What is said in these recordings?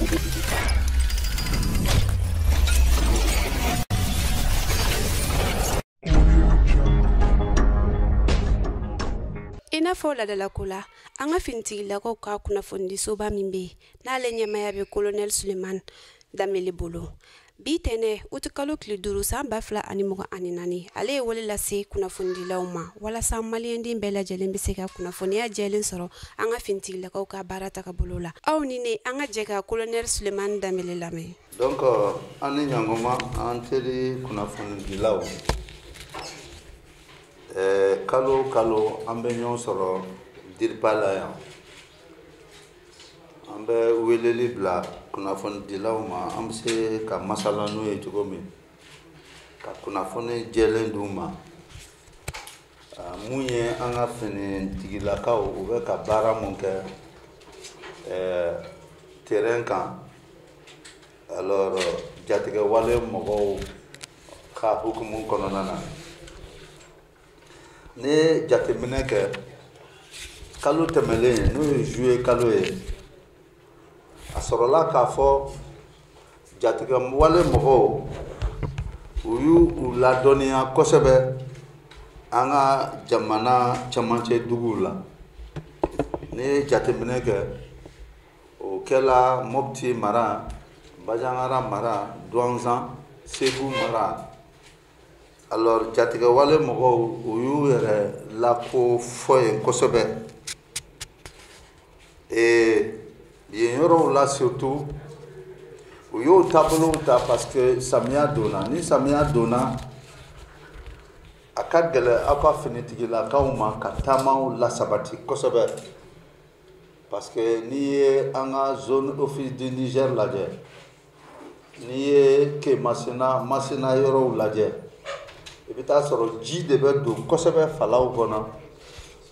I n'a fɔ ladalako la, an ka finitigilakaw ka kunnafonidisoba min bɛ yen, n'ale ɲɛmaya bɛ colonel Sulemani Danbele bolo, bi tɛnɛ utikalo tile 5 san 2024, ale ye wele lase kunnafonidilaw ma walasa maliyɛnden bɛɛ lajɛlen bɛ se ka kunnafoniya jɛlen sɔrɔ an ka finitigilakaw ka baara tagabolo la. Aw ni ne, an ka jɛ ka colonel Sulemani Danbele lamɛn. Donc an ni ɲangoma, an teri kunnafonidilaw, kalo kalo an bɛ ɲɔgɔn sɔrɔ DIRPA la yan. An bɛ weleli bila kunnafonidilaw ma, an bɛ se ka masala n'u ye cogo min, ka kunnafoni jɛlen d'u ma. Mun ye an ka finitigilakaw, u bɛ ka baara mun kɛ terrain kan, alors jatigɛwale mɔgɔw ka hukumu kɔnɔna na. Ne ye jateminɛ kɛ kalo tɛmɛlen, n'o ye juillet kalo ye, a sɔrɔla k'a fɔ jatigɛwale mɔgɔw u y'u u ladɔnniya kosɛbɛ an ka jamana cɛmancɛ duguw la. Ne ye jateminɛ kɛ, o kɛla Mopti mara, Bandiagara mara, Douentza, Segu mara. Alors jatigɛwale mɔgɔw u y'u yɛrɛ lako fɔ yen kosɛbɛ. Et yen yɔrɔw la surtout, u y'o taabolow ta parce que samiya donna. Ni samiya donna, a ka gɛlɛn aw ka finitigilakaw ma ka taamaw lasabati kosɛbɛ, parce que n'i ye an ka zone office du Niger lajɛ, n'i ye Kemasina Masina yɔrɔw lajɛ, i bɛ taa sɔrɔ ji de bɛ don kosɛbɛ falaw kɔnɔ,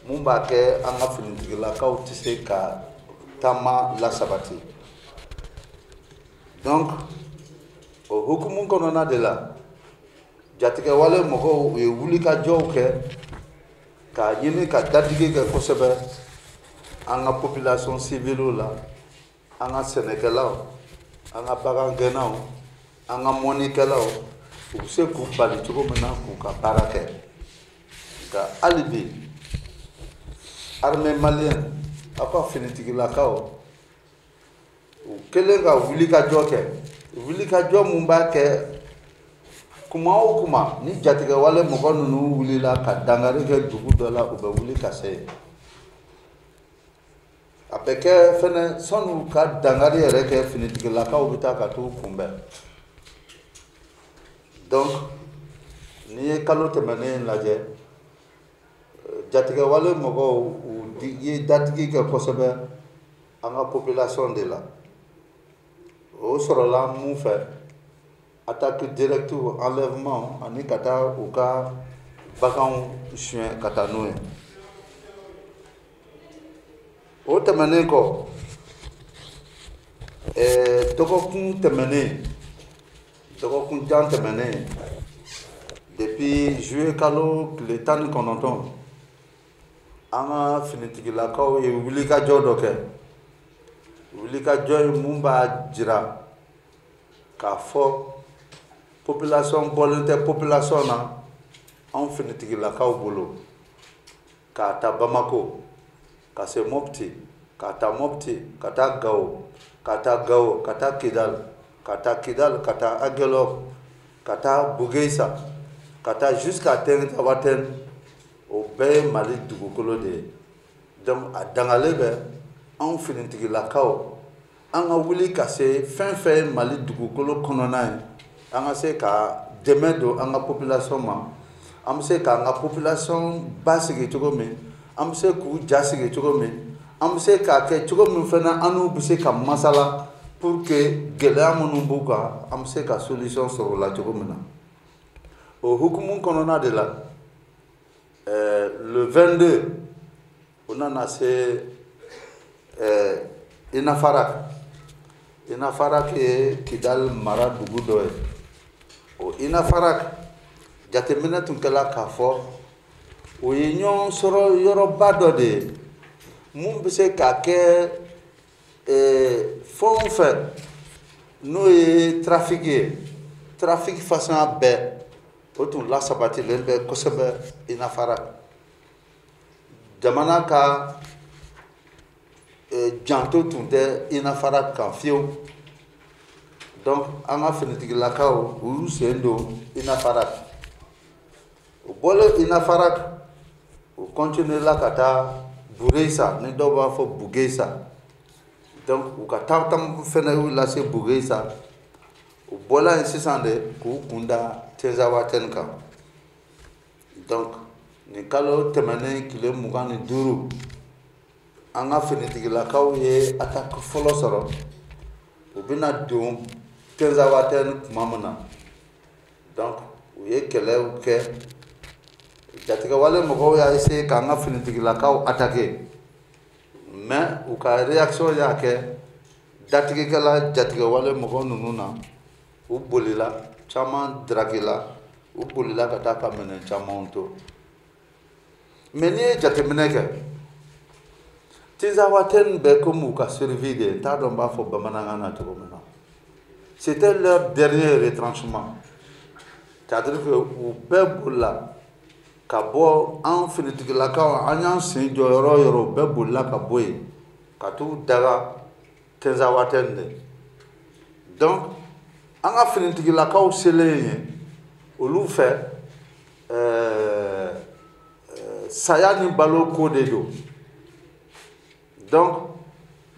mun b'a kɛ an ka finitigilakaw tɛ se ka taama lasabati. Donc o hukumu kɔnɔna de la, jatigɛwale mɔgɔw u ye wulikajɔw kɛ k'a ɲini ka dadigi kɛ kosɛbɛ an ka population civile la, an ka sɛnɛkɛlaw, an ka bagangɛnnaw, an ka mɔnnikɛlaw, u bɛ se k'u bali cogo min na k'u ka baara kɛ. Nka hali bi armée malienne, aw ka finitigilakaw, u kɛlen ka wulikajɔ kɛ, wulikajɔ mun b'a kɛ kuma o kuma ni jatigɛwale mɔgɔ ninnu wulila ka dankari kɛ dugu dɔ la, u bɛ wuli ka se yen. A bɛ kɛ fɛnɛ sɔnni ka dankari yɛrɛ kɛ, finitigilakaw bɛ taa ka t'u kunbɛn. Donc n'i ye kalo tɛmɛnen lajɛ, jatigɛwale mɔgɔw u ye dadigi kɛ kosɛbɛ an ka population de la. O sɔrɔla mun fɛ? Attaque directe, enlèvement, ani ka taa u ka baganw suɲɛ ka taa n'o ye. O tɛmɛnen kɔ, dɔgɔkun tɛmɛnen, dɔgɔkun jan tɛmɛnen, depuis juillet kalo tile 19, an ka finitigilakaw ye wulikajɔ dɔ kɛ. Wulikajɔ ye mun b'a jira k'a fɔ population bɔlen tɛ population na anw finitigilakaw bolo, k'a ta Bamako ka se Mopti, k'a ta Mopti ka taa Gao, ka taa Gao ka taa Kidal, ka taa Kidal ka taa Aguelhok, ka taa Bougaïssa, ka taa jusqu'à Tinzaouaten, o bɛɛ ye Mali dugukolo de ye. Donc a dangalen bɛ anw finitigilakaw an ka wuli ka se fɛn fɛn ye Mali dugukolo kɔnɔna ye, an ka se ka dɛmɛ don an ka population ma. An bɛ se k'an ka population basigi cogo min, an bɛ se k'u ja sigi cogo min, an bɛ se k'a kɛ cogo min fana an n'u bɛ se ka masala pour que gɛlɛya minnu b'u kan, an bɛ se ka solution sɔrɔ o la cogo min na. O hukumu kɔnɔna de la, le 22, o nana se Inafarak. Inafarak ye Kidal mara dugu dɔ ye. O Inafarak, jateminɛ tun kɛla k'a fɔ o ye ɲɔgɔn sɔrɔ yɔrɔba dɔ de ye mun bɛ se ka kɛ Fɛn o fɛn n'o ye trafic ye, trafic façon bɛɛ, o tun lasabatilen bɛ kosɛbɛ Inafarak. Jamana ka janto tun tɛ Inafarak kan fiyewu. Donc an ka finitigilakaw, u y'u sen don Inafarak. U bɔlen Inafarak, u continuer la ka taa Bureisa, ni dɔw b'a fɔ Bugeisa. Donc u ka taa tam fɛnɛ y'u lase Bugeisa. U bɔla yen sisan de k'u kun da Tinzawatɛni kan. Donc nin kalo tɛmɛnen tile 25, an ka finitigilakaw ye attaque fɔlɔ sɔrɔ. U bɛna don Tinzawatɛni tuma min na, donc u ye kɛlɛw kɛ. Jatigɛwale mɔgɔw y'a essayer k'an ka finitigilakaw attaquer, mais u ka réaction y'a kɛ datigikɛla jatigɛwale mɔgɔ ninnu na. U bolila, caman darakila, u bolila ka taa ka minɛn camanw to. Mais n'i ye jateminɛ kɛ, Tinzawatɛni bɛ komi u ka survie de ye. N t'a dɔn n b'a fɔ bamanankan na cogo min na. C'était leur dernier retranchement, c'est-à-dire que u bɛɛ bolila ka bɔ an finitigilakaw, an y'an sen jɔ yɔrɔ o yɔrɔ, u bɛɛ bolila ka bɔ yen ka t'u daga Tinzawatɛni de. Donc an ka finitigilakaw selen yen, olu fɛ saya ni balo ko de don. Donc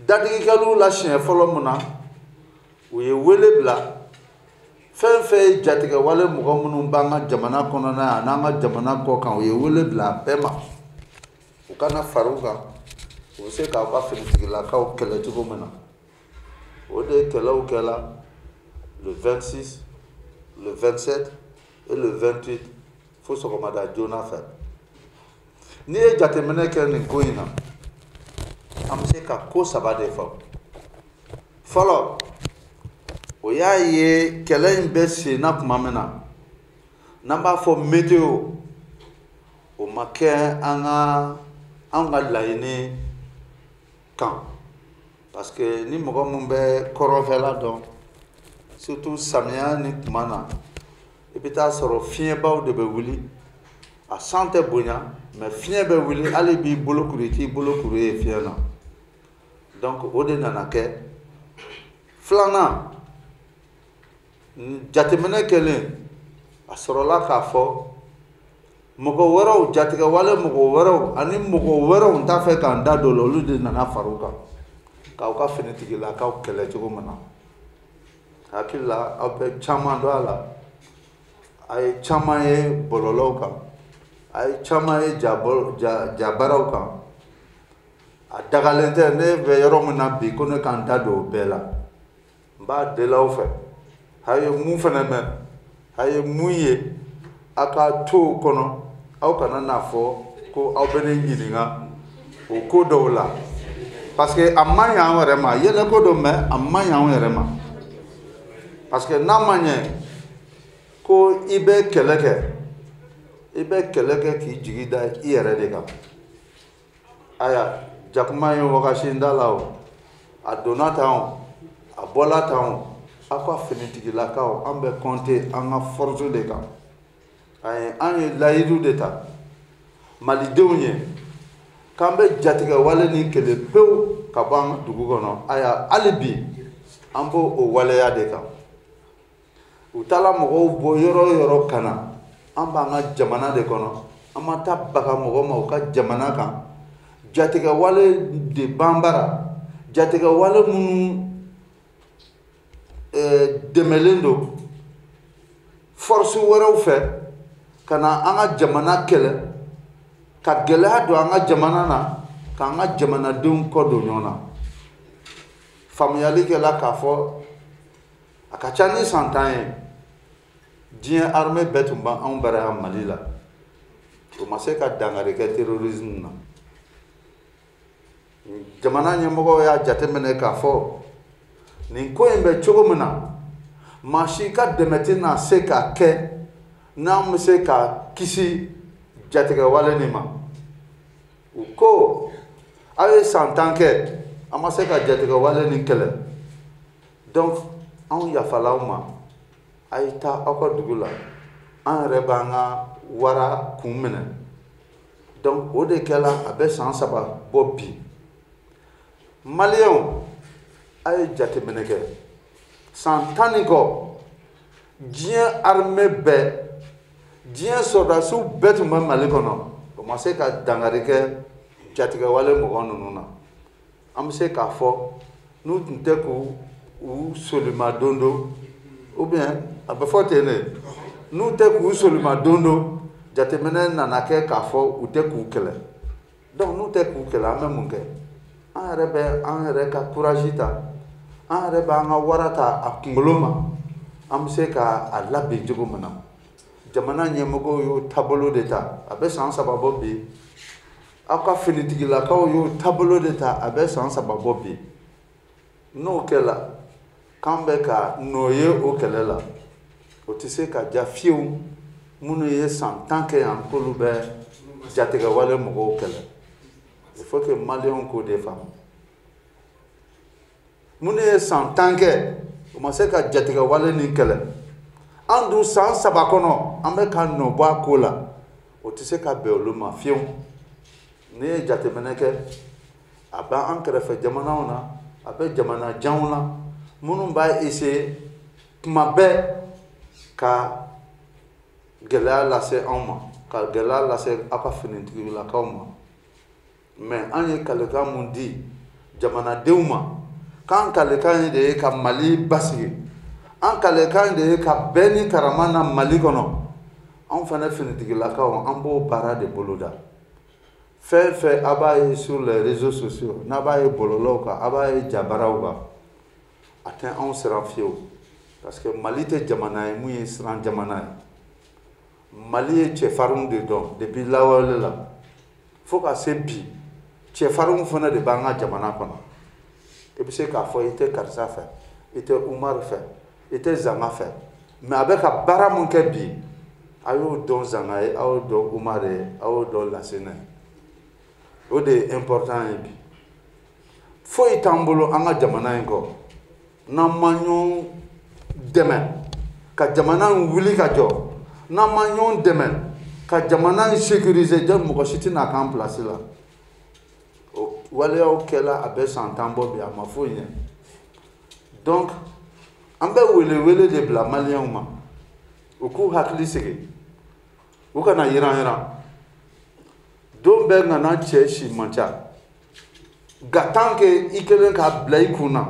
dadigikɛliw la siɲɛ fɔlɔ mun na, u ye wele bila fɛn fɛn ye jatigɛwale mɔgɔ minnu b'an ka jamana kɔnɔna yan n'an ka jamana kɔ kan, u ye wele bila a bɛɛ ma, u kana fara u kan, u bɛ se k'aw ka finitigilakaw kɛlɛ cogo min na. O de ye kɛlɛw kɛla le 26, le 27 et le 28 fo sɔgɔmada joona fɛ. N'i ye jateminɛ kɛ nin ko in na, an bɛ se ka ko saba de fɔ. Fɔlɔ, o y'a ye kɛlɛ in bɛ sen na tuma min na, n'an b'a fɔ météo, o ma kɛ an ka anw ka laɲini kan, parce que ni mɔgɔ min bɛ kɔrɔnfɛla dɔn, surtout samiya ni tuma na, i bɛ taa sɔrɔ fiɲɛbaw de bɛ wuli. A san tɛ bonya, mais fiɲɛ bɛ wuli, hali b'i bolo kuru, i t'i bolo kuru ye fiɲɛ na. Donc o de nana kɛ. Filanan, jateminɛ kɛlen, a sɔrɔla k'a fɔ mɔgɔ wɛrɛw, jatigɛwale mɔgɔ wɛrɛw ani mɔgɔ wɛrɛw, n t'a fɛ k'an da don o la, olu de nana fara u kan k'aw ka finitigilakaw kɛlɛ cogo min na. Hakili la, aw bɛ caman dɔn a la, a ye caman ye bɔlɔlɔw kan, a ye caman ye jabaraw kan. A dagalen tɛ ne bɛ yɔrɔ min na bi ko ne k'an da don o bɛɛ la. N b'a deli aw fɛ, a ye mun fana mɛn, a ye mun ye, a ka to o kɔnɔ, aw kana n'a fɔ ko aw bɛ ne ɲininka o ko dɔw la, parce que a man ɲi an yɛrɛ ma. Yɛlɛko don, mais a man ɲi anw yɛrɛ ma, parce que n'a ma ɲɛ ko i bɛ kɛlɛ kɛ, i bɛ kɛlɛ kɛ k'i jigi da i yɛrɛ de kan. Ayiwa, jakuma ye wagasi n da la o, a donna tan o, a bɔla tan o, aw ka finitigilakaw, an bɛ compter an ka force de kan. Ayi, an ye layidu de ta malidenw ye k'an bɛ jatigɛwale ni kɛlɛ pewu ka bɔ an ka dugu kɔnɔ. Ayiwa, hali bi an b'o o waleya de kan. U taala mɔgɔw bɔ yɔrɔ o yɔrɔ ka na, an b'an ka jamana de kɔnɔ, an ma taa baga mɔgɔ ma u ka jamana kan. Jatigɛwale de b'an bara, jatigɛwale minnu dɛmɛlen don force wɛrɛw fɛ ka na an ka jamana kɛlɛ, ka gɛlɛya don an ka jamana na, k'an ka jamanadenw kɔ don ɲɔgɔn na. Faamuyali kɛla k'a fɔ a ka ca ni san 10 ye, diɲɛ armée bɛɛ tun b'anw bara yan Mali la, o ma se ka dankari kɛ terrorisme na. Jamana ɲɛmɔgɔw y'a jateminɛ k'a fɔ nin ko in bɛ cogo min na, maa si ka dɛmɛ tɛna se ka kɛ n'an bɛ se ka kisi jatigɛwale nin ma. U ko aw ye san 10 kɛ, An ma se ka jatigɛwale nin kɛlɛ. Donc anw yafala aw ma, a ye taa aw ka dugu la, an yɛrɛ b'an ka wara kun minɛ. Donc o de kɛla a bɛ san 3 bɔ bi. Maliyɛnw, a ye jateminɛ kɛ, san 10 ni kɔ, diɲɛ armée bɛɛ, diɲɛ sɔrɔdasiw bɛɛ tun bɛ Mali kɔnɔ, o ma se ka dankari kɛ jatigɛwale mɔgɔ ninnu na. An bɛ se k'a fɔ n'u tun tɛ k'u u solima don, ou bien a bɛ fɔ ten de, n'u tɛ k'u solima don, jateminɛ nana kɛ k'a fɔ u tɛ k'u kɛlɛ. Donc n'u tɛ k'u kɛlɛ, an bɛ mun kɛ? An yɛrɛ bɛ an yɛrɛ ka courage ta, an yɛrɛ b'an ka wara ta a kunkolo ma, an bɛ se ka a labɛn cogo min na. Jamana ɲɛmɔgɔw y'o taabolo de ta, a bɛ san 3 bɔ bi. Aw ka finitigilakaw y'o taabolo de ta, a bɛ san 3 bɔ bi. N'o kɛla k'an bɛ ka nɔ ye o kɛlɛ la, o tɛ se ka ja fiyewu minnu ye san 10 kɛ yan k'olu bɛ jatigɛwale mɔgɔw kɛlɛ. Il faut que maliyɛnw k'o de faamu. Minnu ye san 10 kɛ, o ma se ka jatigɛwale nin kɛlɛ. An dun san 3 kɔnɔ, an bɛ ka nɔ bɔ a ko la, o tɛ se ka bɛn olu ma fiyewu. N'i ye jateminɛ kɛ, a b'an kɛrɛfɛ jamanaw na, a bɛ jamana janw na, minnu b'a essayer tuma bɛɛ ka gɛlɛya lase anw ma, ka gɛlɛya lase aw ka finitigilakaw ma. Mais an ye kalekan mun di jamanadenw ma, k'an kalekan ye de ye ka Mali basigi, an kalekan de ye ka bɛn ni karama na Mali kɔnɔ. Anw fana finitigilakaw, an b'o baara de boloda. Fɛn fɛn a b'a ye sur les réseaux sociaux, n'a b'a ye bɔlɔlɔw kan, a b'a ye jabaraw kan, a tɛ anw siran fiyewu. Parce que Mali tɛ jamana ye mun ye siran jamana ye. Mali ye cɛfarinw de dɔn depuis lawale la fo ka se bi, cɛfarinw fana de b'an ka jamana kɔnɔ. I bɛ se k'a fɔ i tɛ karisa fɛ, i tɛ Umaru fɛ, i tɛ Zanga fɛ, mais a bɛ ka baara mun kɛ bi, a y'o dɔn Zanga ye, a y'o dɔn Umaru ye, a y'o dɔn Lasina ye. O de ye important ye bi. Foyi t'an bolo an ka jamana in kɔ n'an ma ɲɔgɔn dɛmɛ ka jamana in wuli ka jɔ, n'an ma ɲɔgɔn dɛmɛ ka jamana in sécuriser, jɔn mɔgɔ si tɛna k'an place la. O waleyaw kɛla a bɛ san 10 bɔ bi, a ma foyi ɲɛ. Donc an bɛ welewele de bila maliyɛnw ma, u k'u hakili sigi, u kana yiran yiran. Don bɛɛ nana cɛ si man ca, nka tant que i kɛlen k'a bila i kun na,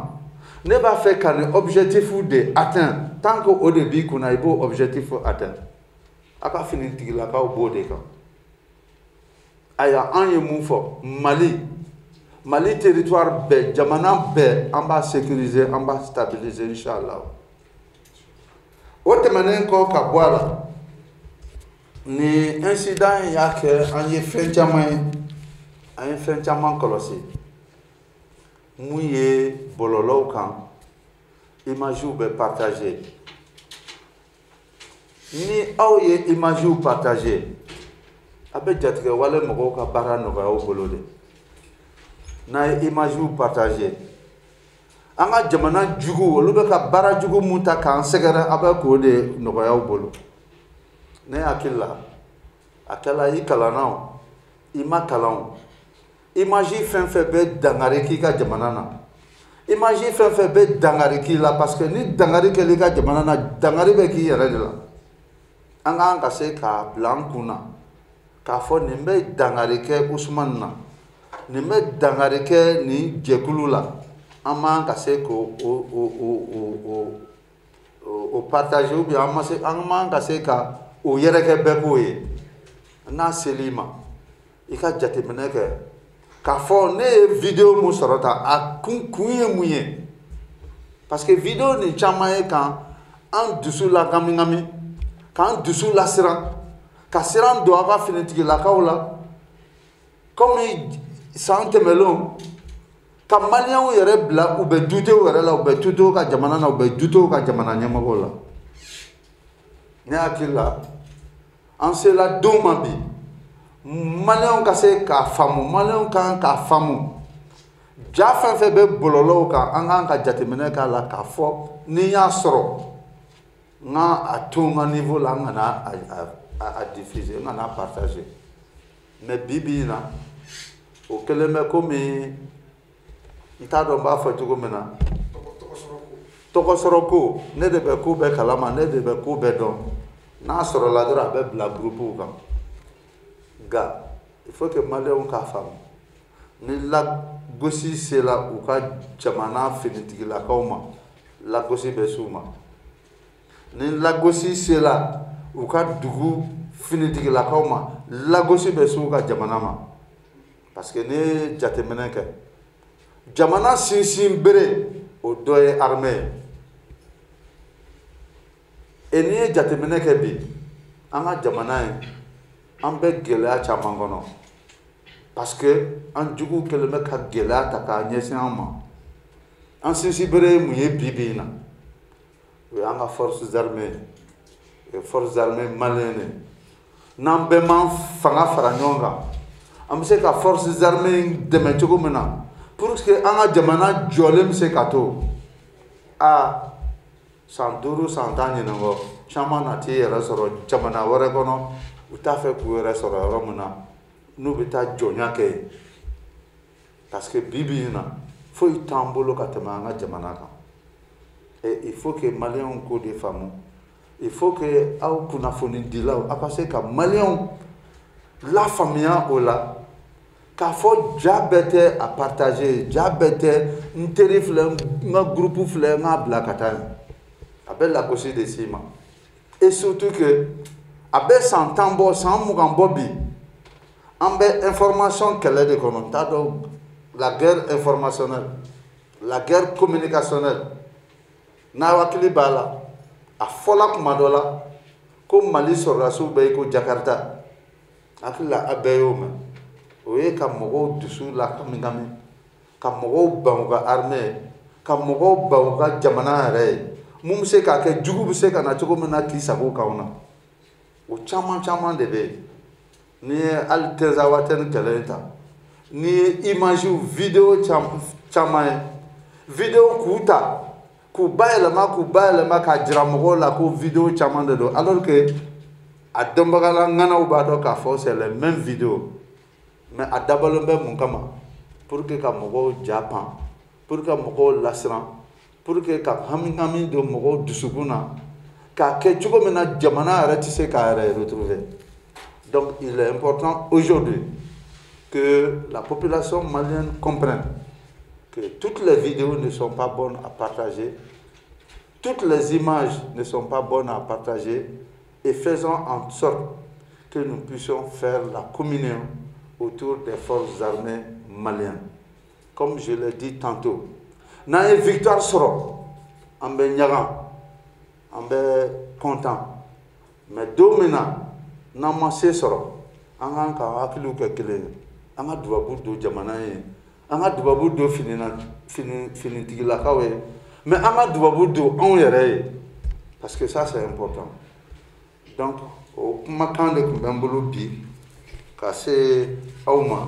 ne b'a fɛ ka nin objectif de atteindre, tant que o de b'i kun na, i b'o objectif atteindre. A ka finitigilakaw b'o de kan. Ayiwa, an ye mun fɔ? Mali territoire bɛɛ, jamana bɛɛ, an b'a sécuriser, an b'a stabiliser inchallah. O tɛmɛnen kɔ ka bɔ a la, nin incident in y'a kɛ an ye fɛn caman ye, an ye fɛn caman kɔlɔsi. Mun ye bɔlɔlɔw kan, images bɛ partager. Ni aw ye images partager, a bɛ jatigɛwale mɔgɔw ka baara nɔgɔya aw bolo de. N'a ye images partager, an ka jamana jugu, olu bɛ ka baara jugu mun ta k'an sɛgɛrɛ, a bɛ k'o de nɔgɔya aw bolo. Ne hakili la, a kɛla i kalanna o, i ma kalan o, image fɛn fɛn bɛ dankari k'i ka jamana na, image fɛn fɛn bɛ dankari k'i la, parce que ni dankari kɛla i ka jamana na, dankari bɛ k'i yɛrɛ de la. An k'an ka se k'a bila an kun na k'a fɔ nin bɛ dankari kɛ Usumani na, nin bɛ dankari kɛ nin jɛkulu la, an man ka se k'o o partager, ou bien an man ka se ka o yɛrɛkɛ bɛɛ k'o ye. N'a sel'i ma, i ka jateminɛ kɛ k'a fɔ ne ye vidéo mun sɔrɔ tan, a kun ye mun ye? Parce que vidéo nin caman ye kan an dusu lakami, k'an dusu lasiran, ka siran don aw ka finitigilakaw la, komi san tɛmɛnlenw, ka maliyɛnw yɛrɛ bila u bɛ dutew yɛrɛ la, u bɛ dutew ka jamana na, u bɛ dutew ka jamana ɲɛmɔgɔw la. Ne hakili la, an sela don ma bi, maliyɛnw ka se k'a faamu, maliyɛnw kan k'a faamu, Ja fɛn fɛn bɛ bɔlɔlɔw kan, an kan ka jateminɛ k'a la k'a fɔ ni n y'a sɔrɔ, n ka a to n ka niveau la, n kana a diffuser, n kana partager. Mais bi bi in na, o kɛlen bɛ komi n t'a dɔn n b'a fɔ cogo min na. Tɔgɔ sɔrɔ ko, ne de bɛ ko bɛɛ kalama, ne de bɛ ko bɛɛ dɔn. N'a sɔrɔla dɔrɔn, a bɛ bila groupe kan. Nka il faut que maliyɛnw k'a faamu, ni lagosi sera u ka jamana finitigilakaw ma, lagosi bɛ s'u ma. Ni lagosi sera u ka dugu finitigilakaw ma, lagosi bɛ s'u ka jamana ma. Parce que n'i ye jateminɛ kɛ, jamana sinsin bere, o dɔ ye armée ye. Et n'i ye jateminɛ kɛ bi, an ka jamana in, an bɛ gɛlɛya caman kɔnɔ, parce que an juguw kɛlen bɛ ka gɛlɛya ta k'a ɲɛsin an ma. An sinsin bere ye mun ye bi bi in na? O y'an ka forces armées ye, o ye forces armées maliennes ye. N'an bɛɛ m'an fanga fara ɲɔgɔn kan, an bɛ se ka forces armées in dɛmɛ cogo min na pour que an ka jamana jɔlen bɛ se ka to a san 5, san 10 ɲinɛ kɔ, caman na t'i yɛrɛ sɔrɔ jamana wɛrɛ kɔnɔ, u t'a fɛ k'u yɛrɛ sɔrɔ yɔrɔ min na, n'u bɛ taa jɔnya kɛ yen. Parce que bi bi in na, foyi t'an bolo ka tɛmɛ an ka jamana kan. Et il faut que maliyɛnw k'o de faamu. Il faut que aw kunnafonidilaw, aw ka se ka maliyɛnw lafaamuya o la, k'a fɔ ja bɛɛ tɛ a partager, ja bɛɛ tɛ n teri filɛ, n ka groupe filɛ, n k'a bila ka taa yen. A bɛ lagosi de s'i ma. Et surtout que a bɛ san 10 bɔ, san 20 bɔ bi, an bɛ information kɛlɛ de kɔnɔ. N t'a dɔn, la guerre informationnelle, la guerre communicationnelle. N'a hakili b'a la, a fɔla kuma dɔ la ko Mali sɔrɔdasiw bɛ i ko Jakarta. Hakili la, a bɛɛ y'o mɛn. O ye ka mɔgɔw dusu lakami kami, ka mɔgɔw ban u ka armée ye, ka mɔgɔw ban u ka jamana yɛrɛ ye. Mun bɛ se k'a kɛ, jugu bɛ se ka na cogo min na k'i sago k'anw na, o caman caman de bɛ yen. N'i ye hali Tinzawatɛni kɛlɛ in ta, n'i ye image vidéo caman ye, vidéo k'u ta k'u bayɛlɛma, k'u bayɛlɛma k'a jira mɔgɔw la ko vidéo caman de don, alors que a dɔnbagala ŋanaw b'a dɔn k'a fɔ c'est les mêmes vidéos. Mais a dabɔlen bɛ mun kama? Pour que ka mɔgɔw ja pan, pour que ka mɔgɔw lasiran, pour que ka hami hami don mɔgɔw dusukun na, k'a kɛ cogo min na jamana yɛrɛ tɛ se k'a yɛrɛ retrouver. Donc il est important aujourd'hui que la population malienne comprenne que toutes les vidéos ne sont pas bonnes à partager, toutes les images ne sont pas bonnes à partager, et faisons en sorte que nous puissions faire la communion autour des forces armées maliennes. Comme je l'ai dit tantôt, n'an ye victoire sɔrɔ, an bɛ ɲagan, an bɛ content. Mais don min na n'an ma se sɔrɔ, an kan k'an hakiliw kɛ kelen ye, an ka dubabu don jamana ye, an ka dubabu don finina fini finitigilakaw ye, mais an ka dubabu don anw yɛrɛ ye, parce que ça, c'est important. Donc o kumakan de tun bɛ n bolo bi ka se aw ma.